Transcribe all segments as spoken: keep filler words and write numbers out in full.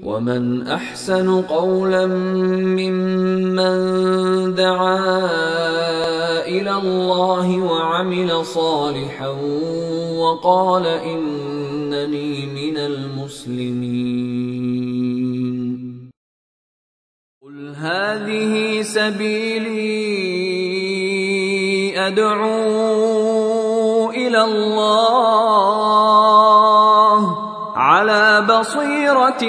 ومن أحسن قولا ممن دعا إلى الله وعمل صالحا وقال إنني من المسلمين. قل هذه سبيلي أدعو إلى الله على بصيرة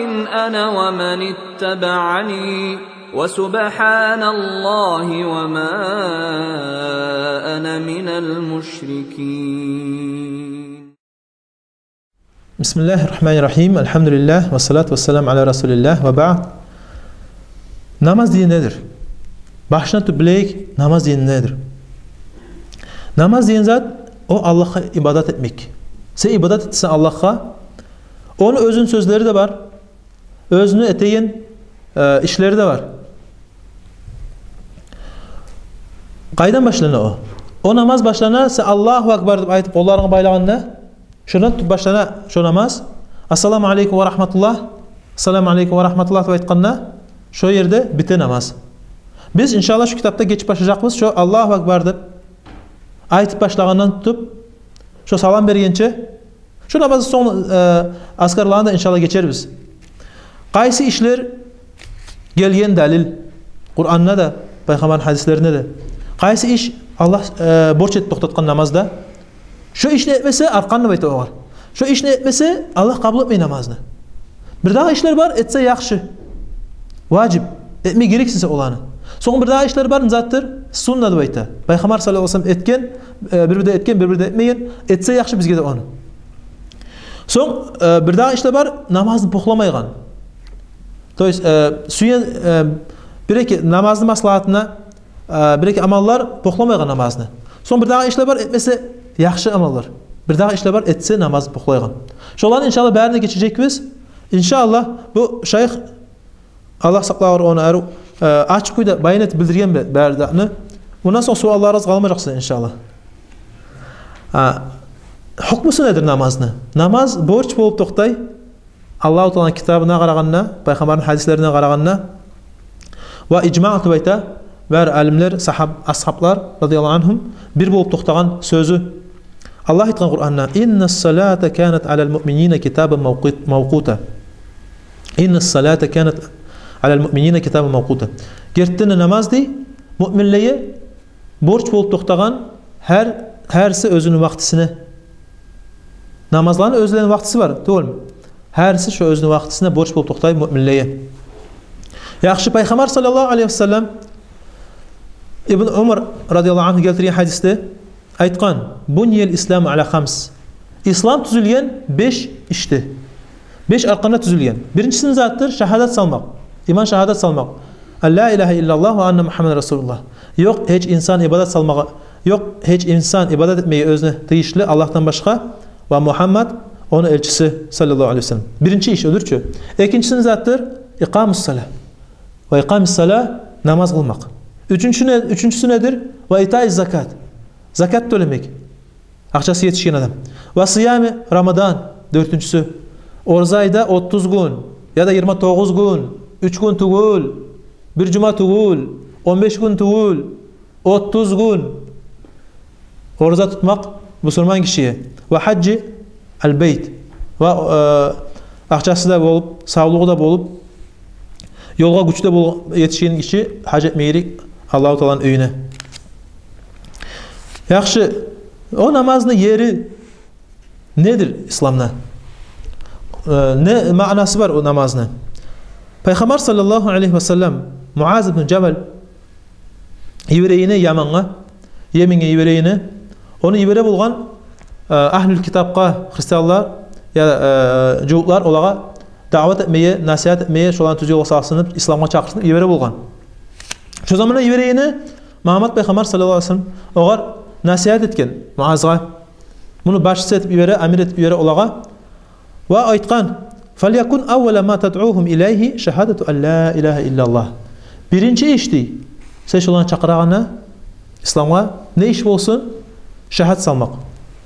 أنا ومن اتبعني وسبحان الله وما أنا من المشركين. بسم الله الرحمن الرحيم. الحمد لله والصلاة والسلام على رسول الله وبعد. Намаз деген недир? Башына тутуп билейик, намаз деген недир? Намаз деген зат, о Аллагьгъа ибадат этмек. Сен ибадат этесен Аллагьгъа. Ону оьзюню сёзлери де бар, оьзюню этеген, э, ишлери де бар. Къайдан башлана о? О намаз башлана, сен «Аллагьу акбар» деп айтып, къолларынгны байлагъанда, шондан тутуп башлана шо намаз. «Ассаламу алейкум ва рахматуллагь, ассаламу алейкум ва рахматуллагь» деп айтгъанда, шо ерде бите намаз. Биз, иншаллагь, шу китапда гечип башлажакъбыз, шо «Аллагьу акбар» деп айтып башлагъандан тутуп, шо салам бергенче, шо намазны сонг, э, азкарланы да, иншаллагь, гечербиз. Къайсы ишлер гелген далил Къуранда да, Пайхаммарны гьадислеринде де? Къайсы иш Аллагь, э, борч этип токътатгъан намазда? Шо ишни этмесе, аркъан деп айта огъар. Шо ишни этмесе, Аллагь къабул этмей намазны. Бирдагъы ишлер бар, этсе яхшы. Важип. Этме герексиз оланы. Сонг бирдагъы ишлер бар, не затдыр? Сунна деп айта. Пайхаммар саллаллагьу алайгьи ва саллам этген, э, бир-бирде этген, бир-бирде этмеген, этсе яхшы бизге де ону. Сонг, э, бирдагъы ишлер бар, намазны бокъламайгъан. То есть, э, сюен, э, бир-эки намазны маслагьатына, э, бир-эки амаллар бокъламайгъан намазны. Сонг бирдагъы ишлер бар, этмесе яхшы амаллар. Бирдагъы ишлер бар, этсе намазны бокълайгъан. Шоланы, иншаллагь, барын да гечежекбиз. Иншаллагь, бу шайх, Аллагь сакълагъыр ону, арив, э, ачыкъ кюйде баян этип билдирген бе-, бары затны. Мундан сонг суалларыгъыз къалмажакъ сизин, иншаллагь. А, гьукмусу недир намазны? Намаз борч болуп токътай. Аллагьу Тааланы китабына къарагъанда, Пайхаммарны гьадислерине къарагъанда, ва ижмаъ деп айта, бар алимлер, сагьаб-, асгьаблар, радияллагьу ангьум, бир болуп токътагъан сёзю. Аллагь айтгъан Къуранда: «Инна салата канат алал муъминина китабан мавкъут-, мавкъута». «Инна салата канат алал муъминина китабан мавкъута». Гертиден де намаз, дей, муъминлеге борч болуп токътагъан, гьар, гьариси оьзюню вакътисине. Намазланы оьзлени вакътиси бар, тюгюлмю? Гьариси шо оьзюню вакътисине борч болуп токътай муъминлеге. Яхшы, Пайхаммар саллаллагьу алайгьи ва саллам, Ибн Умар радияллагьу ангьу гелтирген гьадисде айтгъан: «Буниял исламу ала хамс». Ислам тюзюлген беш ишде. Беш аркъанда тюзюлген. Биринчиси не затдыр? Шагьадат салмакъ. Иман шагьадат салмакъ. «Ан ла илагьа иллаллагь ва анна Мугьаммадан расулуллагь». Ёкъ гьеч инсан ибадат салмагъа, ёкъ гьеч инсан ибадат этмеге оьзюне тийишли Аллагьдан башгъа, ва Мугьаммад ону элчиси, саллаллагьу алайгьи ва саллам. Биринчи иш оьдюр чю. Экинчиси не затдыр? Икъамус сала. Ва икъамис сала, намаз къылмакъ. Уьчюнчю не-, уьчюнчюсю недир? Ва итаиз закат. Закат тёлемек. Акъчасы етишген адам. Ва сыями Рамадан, дёртюнчюсю. Ораза айда отуз гюн, яда йигирма тогъуз гюн, уьч гюн тюгюл, бир жума тюгюл, он беш гюн тюгюл, отуз гюн ораза тутмакъ бусурман гишиге. Ва гьажжи ал-байт. Ва, э, акъчасы да болуп, савлугъу да болуп, ёлгъа гючю де бол-, етишген гиши гьаж этме герек Аллагьу Тааланы уьюне. Яхшы, о намазны ери недир исламда? Э, не маънасы бар о намазны? Пайхаммар саллаллагьу алайгьи ва саллам Муаз ибн Жабал йиберегени Ямангъа, Йеменге йиберегени, ону йибере болгъан, э, агьлюл китапгъа, христианлар, я, э, жугьутлар, олагъа даъват этмеге, насигьат этмеге, шоланы тюз ёлгъа салсын деп, исламгъа чакъырсын деп йибере болгъан. Шо заманда йиберегени Мугьаммад Пайхаммар саллаллагьу алайгьи ва саллам огъар насигьат этген, Муазгъа. Муну башчысы этип йибере, амир этип йибере олагъа. Ва айтгъан: «Фалякун аввала ма тадъугьум илайгьи шагьадату ан ла илагьа иллаллагь». Биринчи иш, дей, сен шоланы чакъырагъанда исламгъа, не иш болсун? Шагьадат салмакъ.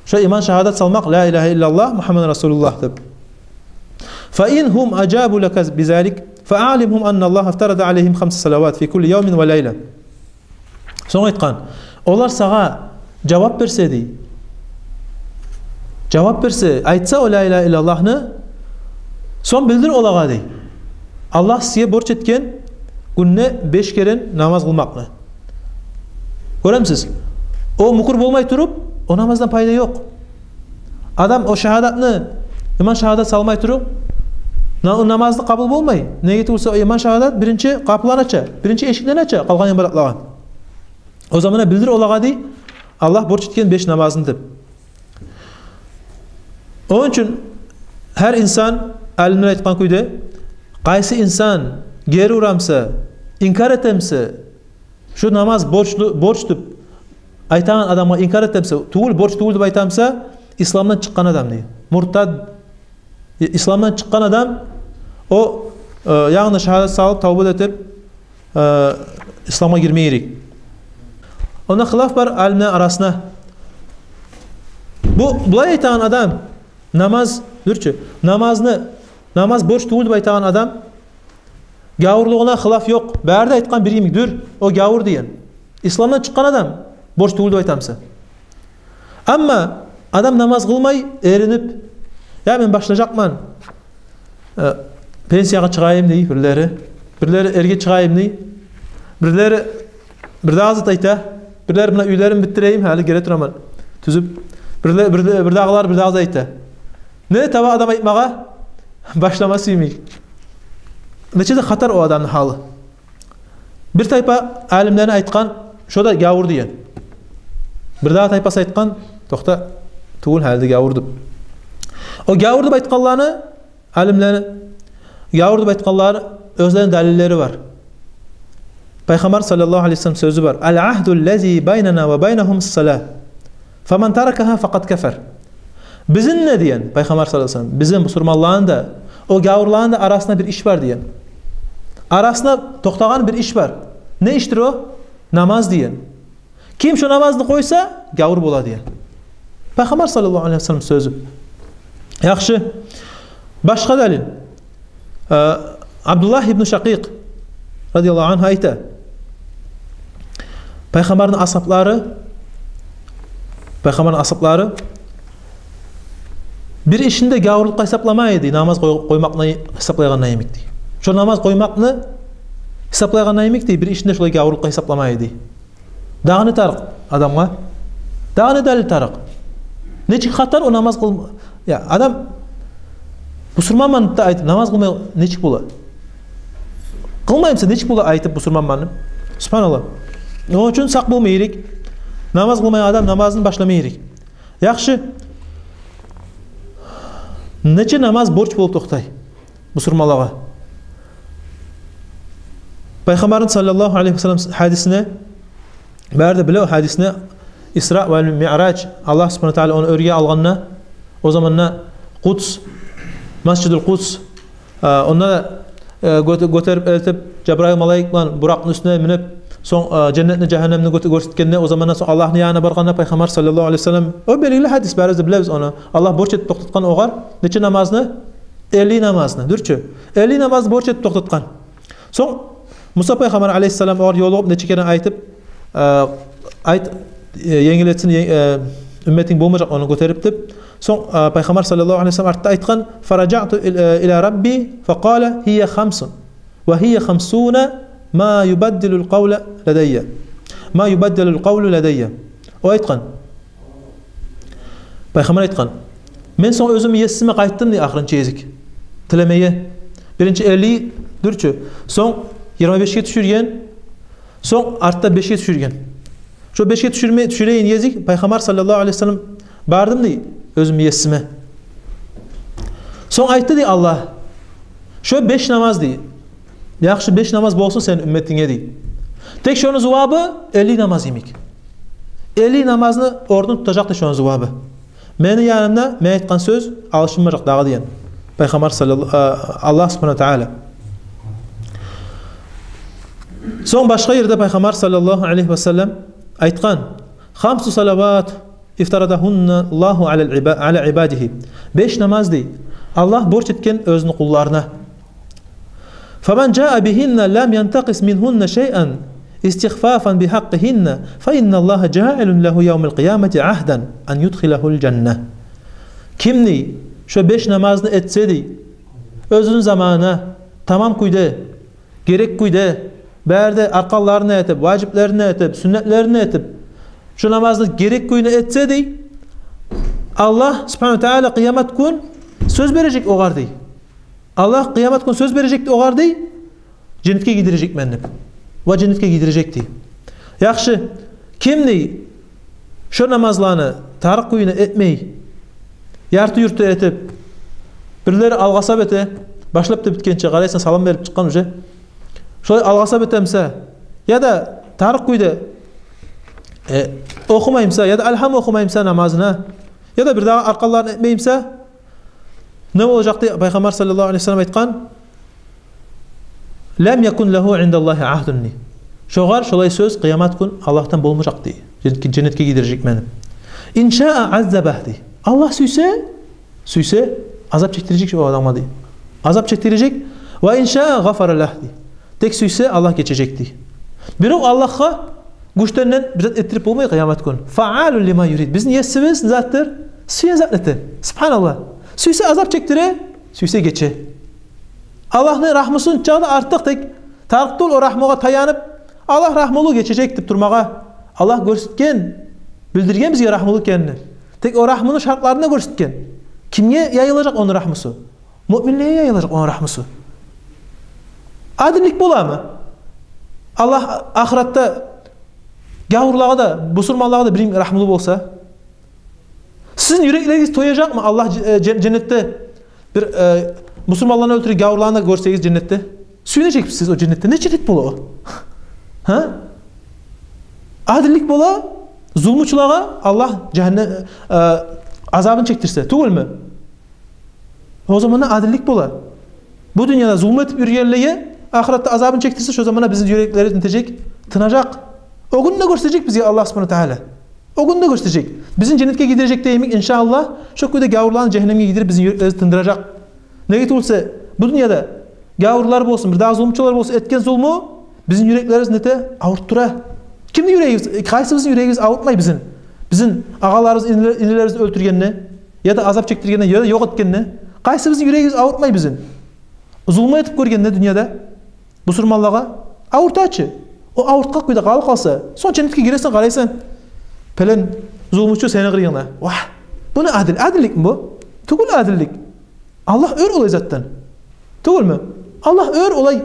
Шо иман шагьадат салмакъ, ла илагьа иллаллагь, Мугьаммадан расулуллагь деп. فإن هم أجابوا لك بذلك فأعلمهم أن الله افترض عليهم خمس صلوات في كل يوم وليلة. Сонг айтгъан: «Олар сагъа жавап берсе, — дей, — жавап берсе, айтса о ла илагьа иллаллагьны, сонг билдир олагъа, — дей, — Аллагь сизге борч этген гюнде беш керен намаз къылмакъны». Гёремисиз? О мюкюр болмай туруп, о намаздан пайда ёкъ. Адам о шагьадатны, иман шагьадат салмай туруп, на-, намазы къабул болмай. Неге тюгюл буса, о иман шагьадат биринчи къапуланы ача, биринчи эшиклени ача къалгъан ибадатлагъа. О заманда билдир олагъа, дей, Аллагь борч этген беш намазны деп. Ону учун гьар инсан, алимлер айтгъан кюйде, къайсы инсан гери урамса, инкар этемсе, шу намаз борчлу, борч деп айтагъан адамгъа инкар этемсе, тюгюл, борч тюгюл деп айтамса, исламдан чыкъгъан адам, дей. Муртад, исламдан чыкъгъан адам, о, э, янгы шагьадат салып, тавба этип, э, исламгъа гирме герек. Онда хилаф бар алимлер арасында. Бу, булай айтагъан адам, намаз, дюр чю, намазны, намаз борч тюгюл деп айтагъан адам, гавурлугъуна хилаф ёкъ. Бары да айтгъан бир йимик, дюр, о гавур деген. Исламдан чыкъгъан адам, борч тюгюл деп айтамса. Амма адам намаз къылмай, эринип: «Я, мен башлажакъман, э, пенсиягъа чыгъайым», — дей бирлери. Бирлери: «Эрге чыгъайым», — дей. Бирлери бирдагъы зат айта. Бирлери: «Муна уьйлерим битдирейим, гьали геле тураман тюзюп». Бирле-, бирле-, бирдагъылар бирдагъы зат айта. Не таба адам айтмагъа, башлама сюймей. Нече де хатар о адамны гьалы. Бир тайпа алимлени айтгъан: «Шо да гавур», — деген. Бирдагъы тайпасы айтгъан: «Токъта, тюгюл, гьали де гавур», — деп. О гавур деп айтгъанланы, алимлени гавур деп айтгъанлары, оьзлерини далиллери бар. Пайхаммар саллаллагьу алайгьи ва саллам сёзю бар: «العهد الذي بيننا وبينهم الصلاة فمن تركها فقد كفر». Бизин де, деген Пайхаммар саллаллагьу алайгьи ва саллам, бизин, бусурманланы да, о гавурланы да арасында бир иш бар, деген. Арасында токътагъан бир иш бар. Не ишдир о? Намаз, деген. Ким шо намазны къойса, гавур бола, деген. Пайхаммар саллаллагьу алайгьи ва саллам сёзю. Яхшы. Башгъа далил. Э, Абдуллагь ибну Шакъикъ радияллагьу ангьу айта: Пайхаммарны асгьаблары, Пайхаммарны асгьаблары бир ишни де гавурлукъгъа гьисапламай эди, намаз къой-, къоймакъны гьисаплайгъанда йимик, дей. Шо намаз къоймакъны гьисаплайгъанда йимик, дей, бир ишни де шолай гавурлукъгъа гьисапламай эди. Дагъы не тарыкъ адамгъа? Дагъы не далил тарыкъ? Нечик хатар о намаз къыл-, я, адам бусурманман деп айтып, намаз къылмай нечик бола? Къылмаймыса, нечик бола айтып бусурманман деп? Субгьаналлагь. Ону учун сакъ болма герек. Намаз къылмай адам намазын башлама герек. Яхшы. Нече намаз борч болуп токътай бусурманлагъа? Пайхаммарны саллаллагьу алайгьи ва саллам гьадисине, бары да биле о гьадисни, Исра ва Миъраж, Аллагь субгьанагьу ва тааля ону оьрге алгъанда, о заманда Къудс, Масжидул Къудс, э, онда, э, гёте-, гётерип элтип, Жабрайыл малайик булан Буракъны уьстюне минип, сонг, э, женнетни, жагьаннемни гёте-, гёрсетгенде, о замандан сонг Аллагьны янына баргъанда Пайхаммар саллаллагьу алайгьи ва саллам, о белгили гьадис, барыбыз да билебиз ону. Аллагь борч этип токътатгъан огъар нече намазны? Элли намазны, дюр чю. Элли намазны борч этип токътатгъан. Сонг Муса пайхаммар алайгьиссалам огъар ёлугъуп, нече керен айтып, э, айт, э, енгил этсин, е-, э, уьмметинг болмажакъ ону гётерип деп. Сонг, э, Пайхаммар саллаллагьу алайгьи ва саллам артда айтгъан: «Фаражаъту ил-, э, иля Рабби факъаля: гьия хамсун, ва гьия хамсуна ма юбаддалул къавлу ладайя. Ма юбаддалул къавлу ладайя». О айтгъан, Пайхаммар айтгъан: «Мен сонг оьзюмню Есиме къайтдым, — дей, — ахырынчы гезик тилемеге. Биринчи элли, дюр чю, сонг йигирма бешге тюшюрген, сонг артда бешге тюшюрген. Шо бешге тюшюрме-, тюшюреген гезик Пайхаммар саллаллагьу алайгьи ва саллам бардым, — дей, — оьзюмню Есиме. Сонг айтды, — дей, — Аллагь: шо беш намаз, — дей, — яхшы, беш намаз болсун сени уьмметинге, — дей. — Тек шону зувабы элли намаз йимик. Элли намазны орнун тутажакъ, — дей, — шону зувабы. Мени янымда мен айтгъан сёз алышынмажакъ дагъы», — деген Пайхаммар саллалла-, а, Аллагь субгьанагьу ва тааля. Сонг башгъа ерде Пайхаммар саллаллагьу алайгьи ва саллам айтгъан: «Хамсу салават ифтарадагьунна Аллагьу аля иба-, аля ибадигьи». Беш намаз, — дей, Аллагь борч этген оьзюню къулларына. فمن جاء بهن لم ينتقص منهن شيئا استخفافا بحقهن فإن الله جاعل له يوم القيامة عهدا أن يدخله الجنة. Ким, дей, шо беш намазны этсе, дей, оьзюню заманына, тамам кюйде, герек кюйде, бары да арканларын этип, важиплерин этип, сюннетлерин этип, шо намазны герек кюйде этсе, дей, Аллагь субгьанагьу ва таала къыямат гюн сёз бережек огъар, дей. Аллагь къыямат гюн сёз бережек дей огъар, дей, женнетге гийирежекмен деп. Ва женнетге гийирежек, дей. Яхшы, ким, дей, шо намазланы тарыкъ кюйде этмей, ярты-юрту этип, бирлери алгъасап эте, башлап да битгенче, къарайсан, салам берип чыкъгъан уже. Шолай алгъасап этемсе, яда тарыкъ кюйде, э, охумаймса, яда алгьам охумаймса намазына, яда бир дагъы арканларын этмеймсе, не болажакъ, дей, Пайхаммар саллаллагьу алайгьи ва саллам айтгъан: لم يكن له عند الله عهد, дей. Шогъар шолай сёз къыямат гюн Аллагьдан болмажакъ, дей. Женнетге, женнетге гийирежекмен деп. إن شاء عذبه, дей. Аллагь сюйсе, сюйсе, азап чекдирежек шо адамгъа, дей. Азап чекдирежек. وإن شاء غفر له, дей. Тек сюйсе, Аллагь гечежек, дей. Бирев Аллагьгъа гючден бир зат этдирип болмай къыямат гюн. فعال لما يريد. Бизин Есибиз не затдыр? Сюйген затны эте. Субгьаналлагь. Сюйсе азап чекдире, сюйсе гече. Аллагьны рагьмусу чагъы да артыкъ, тек тарыкъ тюгюл о рагьмугъа таянып, Аллагь рагьмулу, гечежек деп турмагъа. Аллагь гёрсетген, билдирген бизге рагьмулу экенни. Тек о рагьмуну шартларын да гёрсетген. Кимге яйылажакъ ону рагьмусу? Муъминлеге яйылажакъ ону рагьмусу. Адиллик боламы? Аллагь ахыратда гавурлагъа да, бусурманлагъа да бирин рагьмулу болса, сизин юреклеригиз тояжакъмы Аллагь ж-, э, жен-, женнетде бир, э, бусурманланы оьлтюрген гавурланы гёрсегиз женнетде? Сююнежекмисиз о женнетде? Не женнет бола о? Гьа? Адиллик бола зулмучулагъа Аллагь жагьаннем, э, азабын чекдирсе, тюгюлмю? О заманда адиллик бола. Бу дюньяда зулму этип юрюгенлеге ахыратда азабын чекдирсе, шо заманда бизин юреклерибиз нетежек? Тынажакъ. О гюн де гёрсетежек бизге Аллагь субгьанагьу ва таала. О гюн де гёрсетежек. Бизин женнетге гийирежек де йимик, иншааллагь, шо кюйде гавурланы жагьаннемге гийирип, бизин юреклерибизни тындыражакъ. Неге тюгюлсе, бу дюньяда гавурлар болсун, бир дагъы зулмучулар болсун, этген зулму бизин юреклерибизни нете? Авуртдура. Кимни юрегибиз, къайсыбызны юрегибиз авуртмай бизин? Бизин агъаларыбыз, инилер-, инилерибизни оьлтюргенде, яда азап чекдиргенде, яда ёкъ этгенде, къайсыбызны юрегибиз авуртмай бизин? Зулму этип гёргенде дюньяда бусурманлагъа, авурта чы. О авуртгъан кюйде къалып къалса, сонг женнетге гиресен, къарайсан, пелен зулмучу сени къырыйынгда. Вагь, бу не адил, адилликми бу? Тюгюл адиллик. Аллагь оьр олай затдан. Тюгюлмю? Аллагь оьр олай,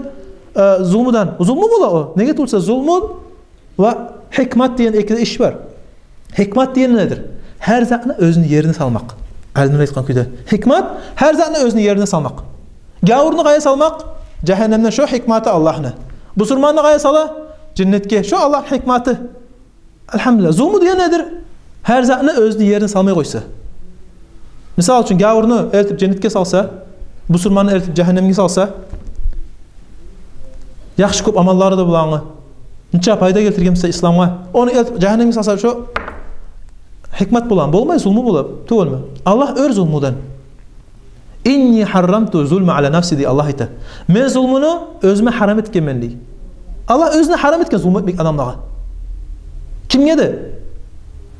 э, зулмудан. Зулму бола о. Неге тюгюлсе, зулму ва гьикмат деген эки де иш бар. Гьикмат деген недир? Гьар затны оьзюню ерине салмакъ. Алимлер айтгъан кюйде, гьикмат — гьар затны оьзюню ерине салмакъ. Гавурну къайда салмакъ? Жагьаннемде. Шо гьикматы Аллагьны. Бусурманны къайда сала? Женнетге. Шо Аллагьны гьикматы. Альгьамдулиллагь. Зулму деген недир? Гьар затны оьзюню ерине салмай къойса. Мисал учун, гавурну элтип женнетге салса, бусурманны элтип жагьаннемге салса, яхшы кёп амаллары да булангъы, нече пайда гелтирген буса исламгъа, ону элтип жагьаннемге салса, шо гьикмат боламы? Болмай, зулму бола, тюгюлмю? Аллагь оьр зулмудан. «Инни гьаррамту зулма аля нафси», — дей Аллагь, айта. «Мен зулмуну оьзюме гьарам этгенмен», — дей. Аллагь оьзюне гьарам этген зулму этмек адамлагъа. Кимге де?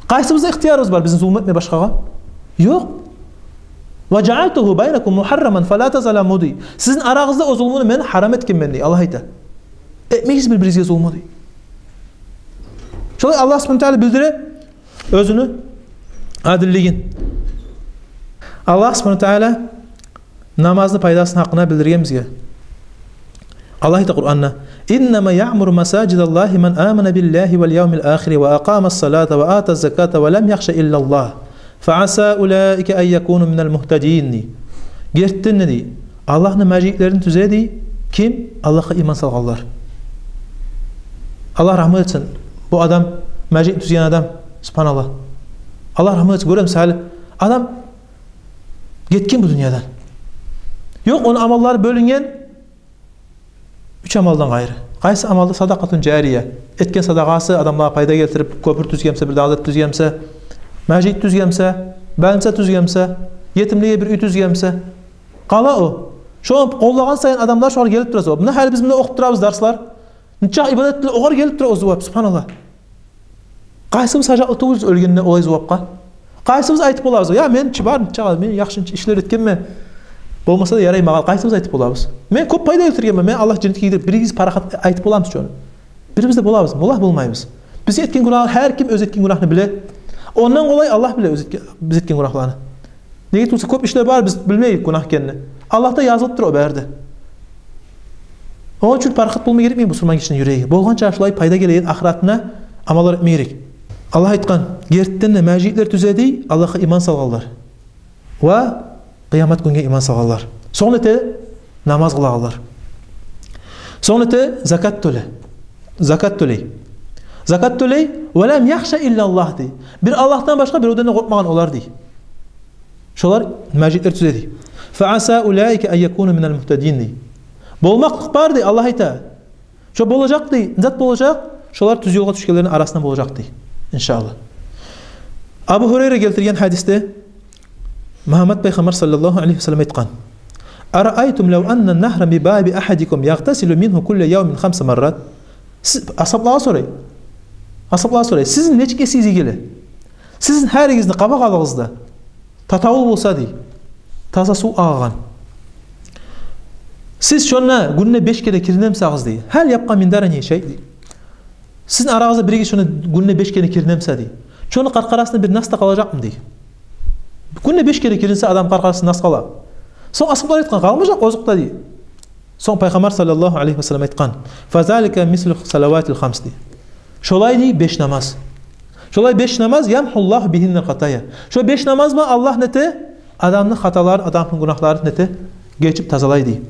Къайсыбызда ихтиярыбыз бар бизин зулму этме башгъагъа? Ёкъ. «Ва жаалтугьу байнакум мугьарраман фала тазаламу», — дей. «Сизин арагъызда о зулмуну мен гьарам этгенмен», — дей Аллагь, айта. «Этмегиз бир-биригизге зулму», — дей. Шолай Аллагь субгьанагьу ва таала билдире оьзюню адиллигин. Аллагь субгьанагьу ва таала намазны пайдасыны гьакъында билдирген бизге. Аллагь айта Къуранда: «Иннама яъмуру масажидаллагьи ман амана биллагьи вал явмил ахири ва акъама ссалата ва ата ззаката ва лам яхша иллаллагь, фа аса улаика ан якуну минал мугьтадин», — дей. Гертиден де, дей, Аллагьны межитлерин тюзе, дей, ким? Аллагьгъа иман салгъанлар. Аллагь рагьмат этсин. Бу адам, межит тюзген адам, субгьаналлагь. Аллагь рагьмат этсин. Гёремисиз, гьали адам гетген бу дюньядан. Ёкъ, ону амаллары бёлюнген уьч амалдан къайры. Къайсы амалда? Садакъатун жария. Этген садагъасы адамлагъа пайда гелтирип, кёпюр тюзген буса, бир дагъы зат тюзген буса, межит тюзген буса, больница тюзген буса, етимлеге бир уьй тюзген буса, Къала о. Шону къоллагъан сайын адамлар шогъар гелип тура зувап. Муна гьали биз мунда охуп турабыз дарслар. Нечакъы ибадат этиле, огъар гелип тура о зувап, субгьаналлагь. Къайсыбыз гьажатлы тюгюлбюз оьлгенде олай зувапгъа? Къайсыбыз айтып болабыз: «Я, мен чи бар, нечакъы, мен яхшы ишлер этгенмен. Болмаса да ярай магъа», къайсыбыз айтып болабыз? «Мен кёп пайда гелтиргенмен, мени Аллагь женнетге гийирер», биригиз парахат айтып боламыз шону? Бирибиз де болабыз, валлагь болмайбыз. Биз этген гюнагьны, гьар ким оьз этген гюнагьны биле. Ондан къолай Аллагь биле оьз этген, биз этген гюнагьланы. Неге тюгюл де кёп ишлер бар, биз билмейбиз гюнагь экенни. Аллагьда язылып тура о бары да. Ону учун парахат болма герекми бусурман гишини юреги? Болгъанча шулай пайда гелеген ахыратына амаллар этме герек. Аллагь айтгъан: «Гертиден де, межитлер тюзе, – дей, – Аллагьгъа иман салгъанлар ва къыямат гюнге иман салгъанлар». Сонг эте намаз къылагъанлар. Сонг эте закат тёле. Закат тёлей. Закат тёлей. «Ва лам яхша иллаллагь», – дей. Бир Аллагьдан башгъа биревден де къоркъмагъан олар, дей. Шолар межитлер тюзе, дей. «Фа аса улаика ан якуну минал мугьтадин», – дей. Болмакълыкъ бар, дей, Аллагь айта. Шо болажакъ, дей, зат болажакъ, шолар тюз ёлгъа тюшгенлени арасындан болажакъ, дей. Иншааллагь. Абу Гьурайра гелтирген гьадисде Мугьаммат пайхаммар саллаллагьу алайгьи ва саллам айтгъан: «Араайтум лав анна нагьран би баби агьадикум ягътасилу мингьу кулла явмин хамса маррат». Сиз, асгьаблагъа сорай. Асгьаблагъа сорай: «Сизин нечик эсигизге геле? Сизин гьаригизни къабакъ алдыгъызда татавул болса, – дей, – таза сув агъагъан. Сиз шонда гюнде беш керен киринемисагъыз, – дей. – Гьал ябкъа мин даригьи шай, – дей. – Сизин арагъызда биригиз шонда гюнде беш керен киринемиса, – дей. – Шону къаркъарасында бир нас да къалажакъмы?» – дей. Гюнде беш керен киринсе, адам къаркъарасында нас къала. Сонг асгьаблар айтгъан: «Къалмажакъ озокъда», – дей. Сонг пайхаммар саллаллагьу алайгьи ва саллам айтгъан: «Фазалика мислу салаватил хамс», – дей. Шолай, дей, беш намаз. Шолай беш намаз, «ямгьуллагьу бигьиннал хатая». Шо беш намаз булан Аллагь нете? Адамны хаталарын, адамны гюнагьларын нете? Гечип тазалай, дей.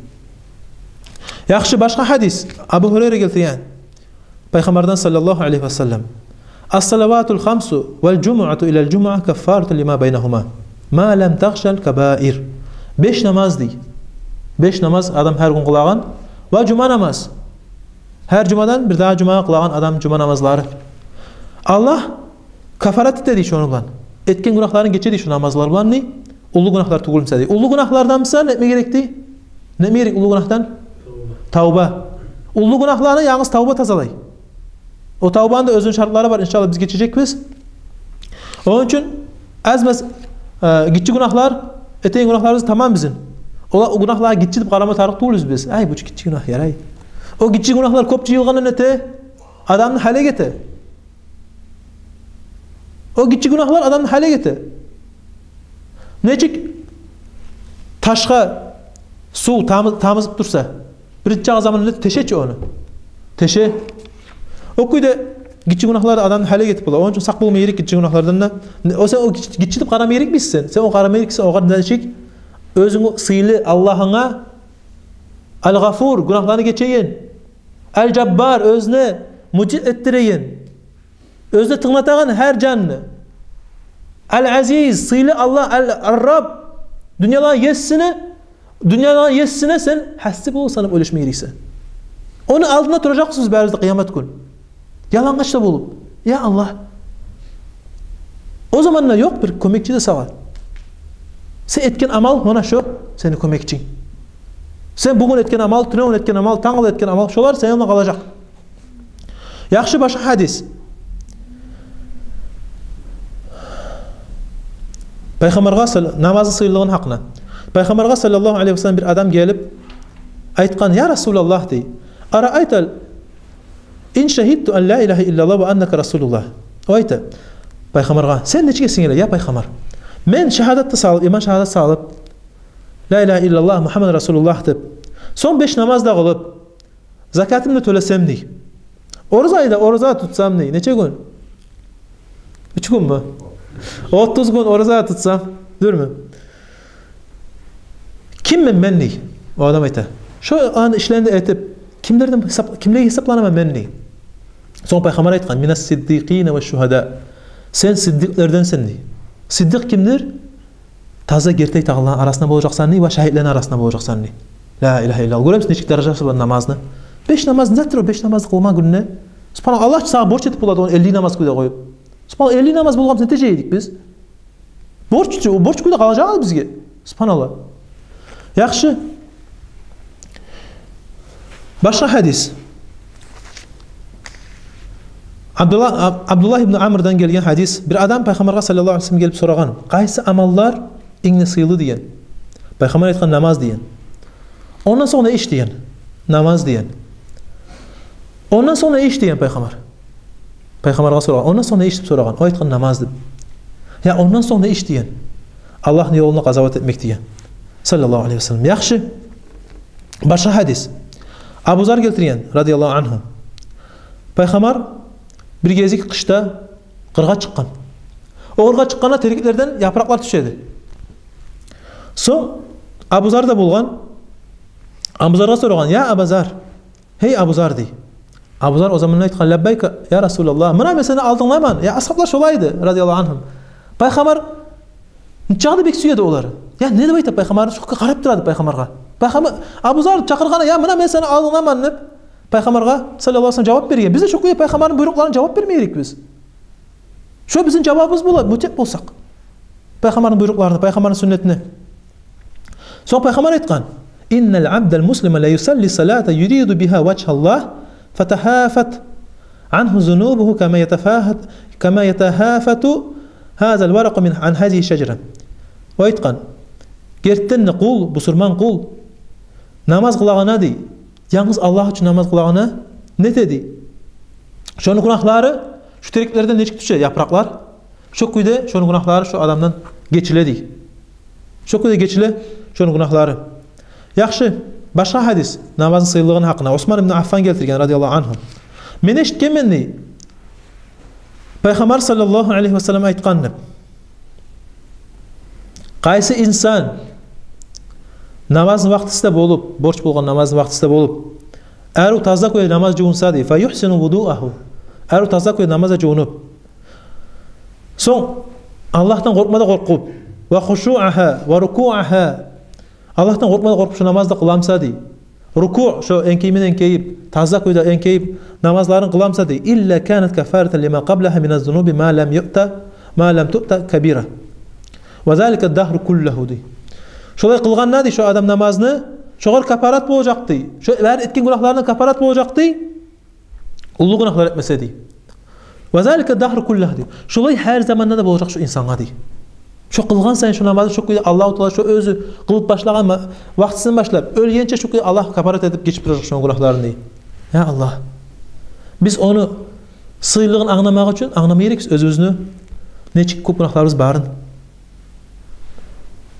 Яхшы, башгъа гьадис, Абу Гьурайра гелтирген. Пайхаммардан саллаллагьу алайгьи ва саллам: «Ас-салаватул хамсу вал жумуату илал жумуа каффарату лима байнагьума, ма лам тагъшал кабаир». Беш намаз, дей. Беш намаз адам гьар гюн къылагъан ва жума намаз. Гьар жумадан бир дагъы жумагъа къылагъан адам жума намазлары. Аллагь кафарат эте, дей, шону булан. Этген гюнагьларын гече, дей, шо намазлар булан, дей. Уллу гюнагьлар тюгюл буса, дей. Уллу гюнагьлардан буса, не этме герек, дей? Не этме герек уллу гюнагьдан? Тавба. Уллу гюнагьланы янгыз тавба тазалай. О тавбаны да оьзюню шартлары бар, иншааллагь, биз гечежекбиз. Ону учун аз-маз, э, гиччи гюнагьлар, этеген гюнагьларыбыз тамам бизин. Олар, о гюнагьлагъа гиччи деп къарама тарыкъ тюгюлбюз биз. «Ай, бу чу гиччи гюнагь, ярай». О гиччи гюнагьлар кёп жыйылгъанда нете? Адамны гьалек эте. О гиччи гюнагьлар адамны гьалек эте. Нечик ташгъа сув тамыз-, тамызып турса, биринчи чакъы заманда теше чи ону. Теше. О кюйде гиччи гюнагьлар адамны гьалек этип бола. Ону учун сакъ болма герек гиччи гюнагьлардан да. О сен о гич-, гиччи деп къарама герекмисен. Сен о къарама герексен огъар, нечик? Оьзюнгню сыйлы Аллагьынга, Ал-Гъафур, гюнагьланы гечеген, Ал-Жаббар, оьзюне мутиъ этдиреген, оьзюне тынглатагъан гьар жанны. Ал-Азиз, сыйлы Аллагь, Ал-, Ар-Рабб, дюньяланы есине, дюньяланы есине сен гьасси болуп санап ойлашма герексен. Ону алдында туражакъсыз барыбыз да къыямат гюн. Ялангъач да болуп. Я Аллагь. О заманда ёкъ бир кёмекчи де сагъа. Сен этген амал, муна шо сени кёмекчинг. Сен бугюн этген амал, тюнегюн этген амал, тангала этген амал, шолар сени булан къалажакъ. Яхшы, башгъа гьадис. Пайхаммаргъа сал-, намазны сыйлылыгъыны гьакъына. Пайхаммаргъа саллаллагьу алайгьи ва саллам бир адам гелип айтгъан: «Я Расулаллагь, – дей, – араайта ин шагьидту ан ла илагьа иллаллагь ва аннака расулуллагь». О айта Пайхаммаргъа: «Сен нечик эсинге геле, я Пайхаммар? Мен шагьадат да салып, иман шагьадат салып, ла илагьа иллаллагь, Мугьаммад расулуллагь деп, сонг беш намаз да къылып, закатымны тёлесем, – дей. – Ораза айда ораза тутсам, – дей. – Нече гюн? Уьч гюнмю? Отуз гюн ораза тутсам, дюрмю? Киммен мен?» – дей. О адам айта: «Шо аны ишлерин де этип, кимлерден гьисап-, кимлеге гьисапланаман мен?» – дей. Сонг Пайхаммар айтгъан: «Минас сиддикъина ва шугьада». Сен сиддикълерденсен, – дей. Сиддикъ кимдир? Таза герти айтагъанланы арасында болажакъсан, – дей, – ва шагьитлени арасында болажакъсан, – дей. Ла илагьа иллаллагь. Гёремисиз, нечик даражасы бар намазны? Беш намаз, не затдыр о беш намазны къылма гюнде? Субгьаналлагь, Аллагь сагъа борч этип болады ону элли намаз кюйде къоюп. Субгьаналлагь, элли намаз болгъан буса, нете жей эдик биз? Борч, о борч кюйде къалажакъ бизге. Субгьаналлагь. Яхшы. Башгъа гьадис. Абдуллагь, Аб-, Абдуллагь ибн Амрдан гелген гьадис. Бир адам Пайхаммаргъа саллаллагьу алайгьи ва саллам гелип сорагъан: «Къайсы амаллар инг де сыйлы?» – деген. Пайхаммар айтгъан: «Намаз», – деген. «Ондан сонг не иш?» – деген. «Намаз», – деген. «Ондан сонг не иш?» – деген Пайхаммар. Пайхаммаргъа сорагъан: «Ондан сонг не иш?» – деп сорагъан. О айтгъан: «Намаз», – деп. «Я, ондан сонг не иш?» – деген. «Аллагьны ёлунда къазават этмек», – деген. Саллаллагьу алайгьи ва саллам. Яхшы. Башгъа гьадис. Абу Зар гелтирген, радияллагьу ангьу. Пайхаммар бир гезик къышда къыргъа чыкъгъан. О къыргъа чыкъгъанда тереклерден япыракълар тюше эди. Сонг Абу Зар да болгъан. Абу Заргъа сорагъан: «Я Аба Зар, гьей Абу Зар», – дей. Абу Зар о заманда айтгъан: «Лаббайка, я Расулаллагь. Муна мен сени алдынгдаман». Я, асгьаблар шолай эди, радияллагьу ангьум. Пайхаммар нечакъы да бек сюе эди олар. Я, не деп айта Пайхаммарны, шо къарап тура эди Пайхаммаргъа. Пайхаммар, Абу Зар чакъыргъанда: «Я, муна мен сени алдынгдаман», – деп Пайхаммаргъа саллаллагьу алайгьи ва саллам жавап берген. Биз де шо кюйде Пайхаммарны буйрукъларына жавап берме герекбиз. Шо бизин жавабыбыз бола, мутиъ болсакъ Пайхаммарны буйрукъларына, Пайхаммарны сюннетине. Сонг Пайхаммар айтгъан: «Иннал абдал муслима ла юсалли салата юриду бигьа важгьаллагь, фатагьафат ангьу зунубугьу кама ятагьафат, кама ятагьафату гьазал варакъу мин, ан гьазигьи шажара». О айтгъан: «Гертиден де къул, бусурман къул намаз къылагъанда, – дей, – янгыз Аллагь учун намаз къылагъанда не эте, – дей, – шону гюнагьлары шо тереклерден нечик тюше япыракълар, шо кюйде шону гюнагьлары шо адамдан гечиле», – дей. «Шо кюйде гечиле шону гюнагьлары». Яхшы, башгъа гьадис намазны сыйлылыгъыны гьакъында. Осман ибн Аффан гелтирген, радияллагьу ангьу. «Мен эшитгенмен, – дей, – Пайхаммар саллаллагьу алайгьи ва саллам айтгъан», – деп. «Къайсы инсан намазны вакътиси де болуп, борч болгъан намазны вакътиси де болуп, арив таза кюйде намаз жувунса, – дей, – фа югьсину вудуагьу, арив таза кюйде намазгъа жувунуп, сонг Аллагьдан къоркъма да къоркъуп, ва хушуагьа, ва рукуагьа, Аллагьдан къоркъма да къоркъуп шо намазны да къыламса, – дей, – рукуъ, шо энкеймин энкейип, таза кюйде энкейип намазларын къыламса, – дей, – илла канат каффаратан лима къаблагьа мина зунуби ма лам юъта, ма лам туъта кабира. Ва залика дагьру куллагьу», – дей. «Шолай къылгъанда, – дей, – шо адам намазны, шогъар капарат болажакъ, – дей, – шо бары этген гюнагьларына капарат болажакъ, – дей, – уллу гюнагьлар этмесе», – дей. «Ва залика дагьру куллагь», – дей. «Шолай гьар заманда да болажакъ шо инсангъа», – дей. «Шо къылгъан сайын шо намазны, шо кюйде Аллагьу Таала шо оьзю къылып башлагъан ма-, вакътисинден башлап, оьлгенче шо кюйде Аллагь капарат этип гечип туражакъ шону гюнагьларын», – дей. Я Аллагь. Биз ону сыйлылыгъын англамакъ учун англама герекбиз оьзюбюзню нечик кёп гюнагьларыбыз барын.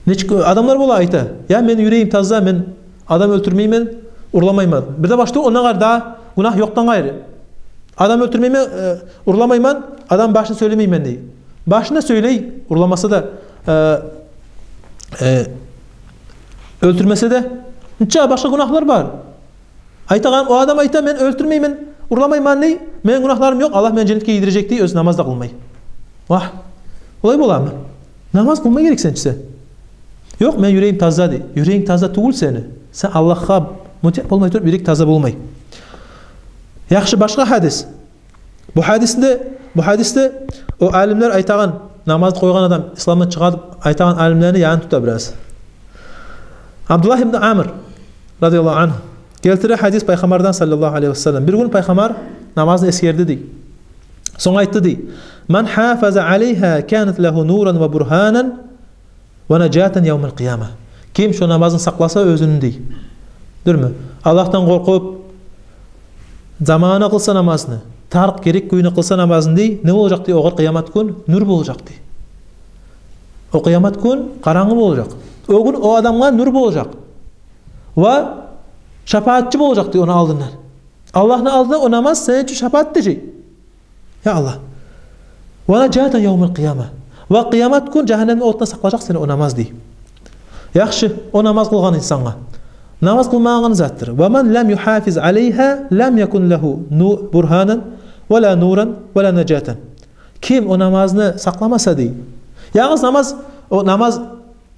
Нечик адамлар бола, айта: «Я, мени юрегим таза, мен адам оьлтюрмеймен, урламайман». Бир де башда ондан къайры да гюнагь ёкъдан къайры. «Адам оьлтюрмеймен, э, урламайман, адам башын сёйлемеймен», – дей. Башын да сёйлей, урламаса да, э, э, оьлтюрмесе де. Нече башгъа гюнагьлар бар. Айтагъан, о адам айта: «Мен оьлтюрмеймен, урламайман, – дей, – мени гюнагьларым ёкъ, Аллагь мени женнетге гийдирежек», – дей, оьзю намаз да къылмай. Вагь, олай боламы? Намаз къылма герек сен чи. «Ёкъ, мени юрегим таза», – дей. Юрегинг таза тюгюл сени. Сен Аллагьгъа мутиъ болмай туруп, юрек таза болмай. Яхшы, башгъа гьадис. Бу гьадисде, бу гьадисде о алимлер айтагъан, намазны къойгъан адам исламдан чыгъа деп айтагъан алимлени янын тута бираз. Абдуллагь ибн Амр, радияллагьу ангьу, гелтире гьадис Пайхаммардан, саллаллагьу алайгьи ва саллам. Бир гюн Пайхаммар намазны эсгерди, дей. Сонг айтды, дей: «Ман гьафаза алайгьа канат лагьу нуран ва бургьанан ва нажатан явмал къияма». Ким шо намазны сакъласа оьзюню, дей. Дюрмю? Аллагьдан къоркъуп, заманына къылса намазны, тарыкъ, герек кюйде къылса намазны, дей, не болажакъ, дей, огъар къыямат гюн? Нюр болажакъ, дей. О къыямат гюн къарангы болажакъ. О гюн о адамгъа нюр болажакъ. Ва шапаатчы болажакъ, дей, ону алдындан. Аллагьны алдында о намаз сени учун шапаат этежек. Я Аллагь. «Ва нажатан явмал къияма». Ва къыямат гюн жагьаннемни отундан сакълажакъ сени о намаз, дей. Яхшы, о намаз къылгъан инсангъа. Намаз къылмагъан затдыр. «Ва ман лам югьафиз алайгьа лам якун лагьу ну-, бургьанан, ва ла нуран, ва ла нажатан». Ким о намазны сакъламаса, дей. Янгыз намаз, о намаз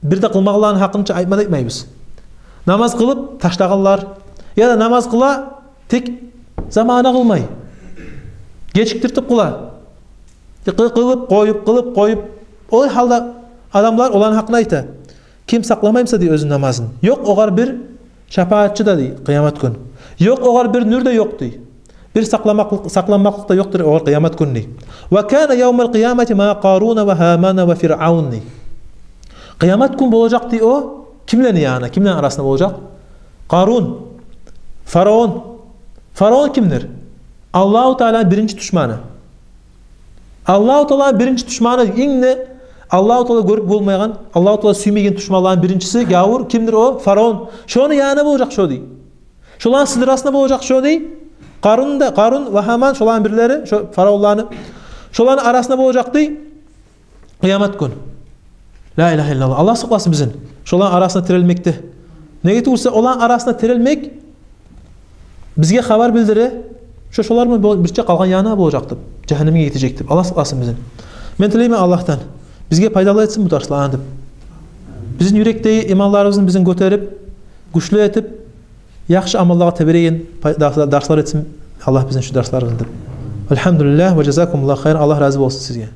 бир де къылмагъанланы гьакъын чы айтма да айтмайбыз. Намаз къылып ташлагъанлар, яда намаз къыла, тек заманына къылмай, гечикдиртип къыла. Къы-, къылып къоюп, къылып къоюп. Олай гьалда адамлар, оланы гьакъын айта. Ким сакъламай буса, дей, оьзюню намазын, ёкъ огъар бир шапаатчы да, дей, къыямат гюн. Ёкъ огъар бир нюр де ёкъ, дей. Бир сакъламакълыкъ, сакъланмакълыкъ да ёкъдур огъар къыямат гюн, дей. «Ва кана явмал къиямати ма Къаруна ва Гьамана ва Фиръавн», дей. Къыямат гюн болажакъ, дей, о кимлени янына, кимлени арасында болажакъ? Къарун, фараон. Фараон кимдир? Аллагьу Тааланы биринчи душманы. Аллагьу Тааланы биринчи душманы, инг де Аллагьу Таала гёрюп болмайгъан, Аллагьу Таала сюймейген душманланы биринчиси, гявур, кимдир о? Фараон. Шону янына болажакъ шо, дей. Шоланы сыдрасына болажакъ шо, дей. Къарун да, Къарун ва Гьаман, шоланы бирлери, шо фараонланы. Шоланы арасына болажакъ, дей, къыямат гюн. Ла илагьа иллаллагь. Аллагь сакъласын бизин шоланы арасына тирелмекден. Неге тюгюл буса, оланы арасына тирелмек бизге хабар билдире, шо шолар булан бол-, бирче къалгъан янына болажакъ деп, жагьаннемге гетежек деп. Аллагь сакъласын бизин. Мен тилеймен Аллагьдан, бизге пайдалы этсин бу дарсланы деп. Бизин юрекдеги иманларыбызны бизин гётерип, гючлю этип, яхшы амаллагъа тебереген пай-, дарс-, дарслар этсин Аллагь бизин шу дарсларыбызны деп. Альгьамдулиллагь ва жазакумуллагьу хайран. Аллагь рази болсун сизге.